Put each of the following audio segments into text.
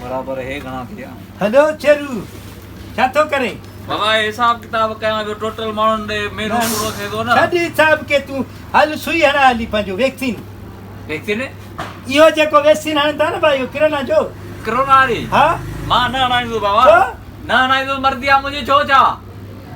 برابر هي گهڻا ٿي ويا. هلو چرو ڇا ٿو ڪرين. بابا هي حساب ڪتاب ڪيان پيو ٽوٽل ماڻهن ڏي مهينو پورو ٿئي ٿو نه. ڇڏ حساب کي تون هل سوئي هڻا هلي پنهنجو ويڪسين. ويڪسين؟ اهو جيڪو ويڪسين هڻن ٿا نه ڀائي اهو ڪرونا جو. ڪرونا واري؟ ها. مان نه هڻائيندس بابا. ڇو؟ نه هڻائيندس مرضي آ منهنجي ڇو ڇا؟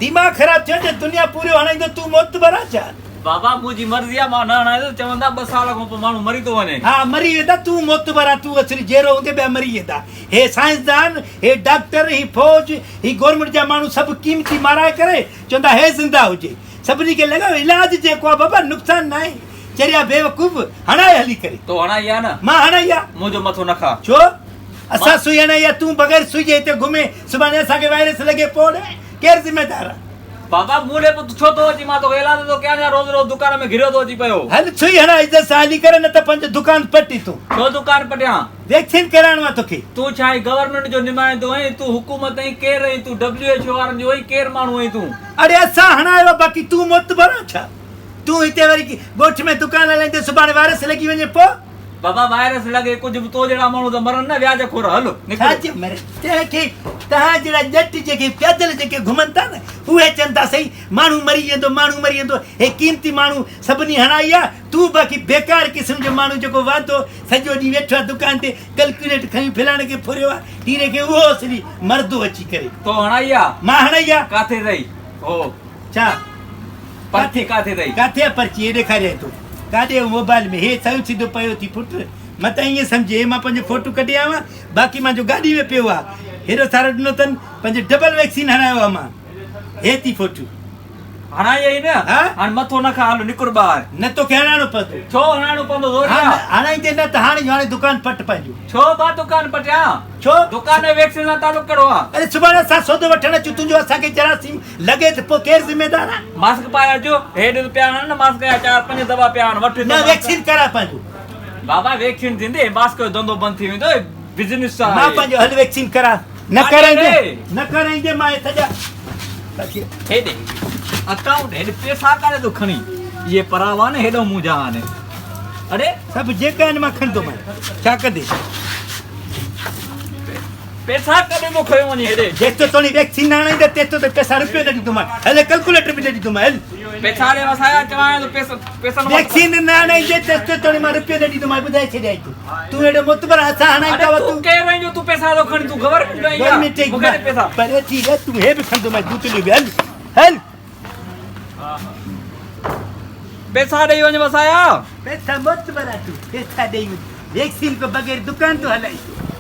دماغ خراب ٿيو ڇا دنيا پورهيو هڻائيندو تون معتبر آ ڇا؟ بابا منهنجي مرضي آ مان نه هڻائيندس چون ٿا ٻه سال کان پوء ماڻهو مري ٿو وڃي. ها مري ويندا تون معتبر آ تون اصلي جيئرو هوندي ٻيا مري ويندا هي سائنسدان هي ڊاڪٽر هي فوج هي گورنمينٽ جا ماڻهو سڀ قيمتي مارائي ڪري چوندا هي زنده هجي سڀني کي لڳايو علاج جيڪو آ بابا نقصان ناهي چريا بيوقوف هڻائي هلي ڪري. تو هڻائي آ نه؟ مان هڻائي آ. منهنجو مٿو نه کاء. ڇو؟ اسان سوئي هڻائي آ تون بغير سوئي جي هتي گهمين سڀاڻي اسان کي وائرس لڳي پوء ڪير ذميدار آ؟ بابا مون ڏي پوء ڇو ٿو اچين مان توکي اعلان ٿو ڪيان ڇا روز روز دڪان ۾ گهريو ٿو اچين پيو. هل سوئي هڻاء عزت سان هلي ڪري نه ته پنهنجو دڪان پٽ تون. ڇو دڪان پٽيان؟ ويڪسين ڪرائڻو آ توکي. تون ڇا آهين گورنمينٽ جو نمائندو آهين تون حڪومت آهين ڪير آهين تون ڊبليو ايڇ او وارن جو آهين ڪير ماڻهو آهين تون. اڙي اسان هڻايو آ باقي تون معتبر آ ڇا؟ تون هتي وري ڳوٺ ۾ دڪان هلائيندين سڀاڻي وائرس لڳي وڃي پوء؟ بابا وائرس لڳي ڪجهه به تو جهڙا ماڻهو ته مرن نه وياج خور هل نڪر. ڇا چيو مري تنهن کي توهان جهڙا ڄٽ جيڪي پيادل جيڪي گهمن ٿا نه اهي چون ٿا سائين ماڻهو مري ويندو ماڻهو مري ويندو هي قيمتي ماڻهو سڀني هڻائي آ تون باقي بيڪار قسم جو ماڻهو جيڪو واندو سڄو ڏينهن ويٺو آ دڪان تي ڪلڪيوليٽ کڻي فلاڻي کي ڦريو آ ٽيري کي اهو اصلي مردو اچي ڪري. تو هڻائي آ؟ مان هڻائي آ. ڪاٿي اٿئي هو. ڇا؟ پرچي ڪاٿي اٿئي؟ ڪاٿي آ پرچي؟ هي ڏيکاريائين ٿو. ڪاڏي هو موبائل ۾ هي سنئون سڌو پيو ٿي پٽ. متان ائين سمجهي هي مان پنهنجو فوٽو ڪڍي آيو آهيان. باقي مانجو گاڏي ۾ پيو آ. هيڏو سارو ڏنو اٿن. پنهنجو ڊبل ويڪسين هڻايو آ مان. هي ٿي فوٽو. هڻائي آئين نه؟ ها. هاڻ مٿو نه کاء هل نڪر ٻاهر. نه توکي هڻائڻو پوندو. ڇو هڻائڻو پوندو زوريا؟ ها هڻائيندين نه ته هاڻي جو هاڻي دڪان پٽ پنهنجو. ڇو ڀا دڪان پٽيان؟ ڇو؟ دڪان ۽ ويڪسين سان تعلق ڪهڙو آ؟ اڙي سڀاڻي اسان سودو وٺڻ اچون تنهنجو اسان کي جراثيم لڳي ته پوء ڪير ذميدار آ؟ ماسڪ پائي اچو هي ڏس پيا آهن نه ماسڪ جا چار پنج دٻا پيا آهن وٺ نه ويڪسين ڪراء پنهنجو. بابا ويڪسين ٿيندي ماسڪ جو ڌنڌو بند ٿي ويندو بزنس آ مان پنهنجو هل ويڪسين ڪراء نه ڪرائيندي نه ڪرائيندي مان هي سڄا هيڏي اڪائونٽ هيڏي پيسا ڪاڏي ٿو کڻي اهي پراوا نه هيڏو منهنجا آهن اڙي سڀ جيڪا آهن مان کڻندو مان ڇا ڪندي پيسا ڪڏهن ٿو کنيو وڃي هيڏي جيستو توڻي ويڪسين نه آڻائيندي تيستو ته پيسا روپيو نه ڏيندومان هل ڪلڪوليٽر به نه ڏيندومان هل پيسا ڏي وسايا چوان ٿو پيسا پيسا نه ويڪسين نه آڻائيندي تيستو توڻي مان روپيو نه ڏيندومان ٻڌائي ڇڏيائين تون تون اهڙو معتبر اسان هڻائيندا هئا تون ڪير آهين جو تون پيسا ٿو کڻي تون گورنمينٽ جو آهين گورنمينٽ مون کي ڏي پيسا پري ٿي ويا تون هي به کڻندومان جوتليون به هل هل پيسا ڏئي وڃ وسايا پيسا معتبر آ تون پيسا ڏئي وڃ ويڪسين کان بغير دڪان ٿو هلائين.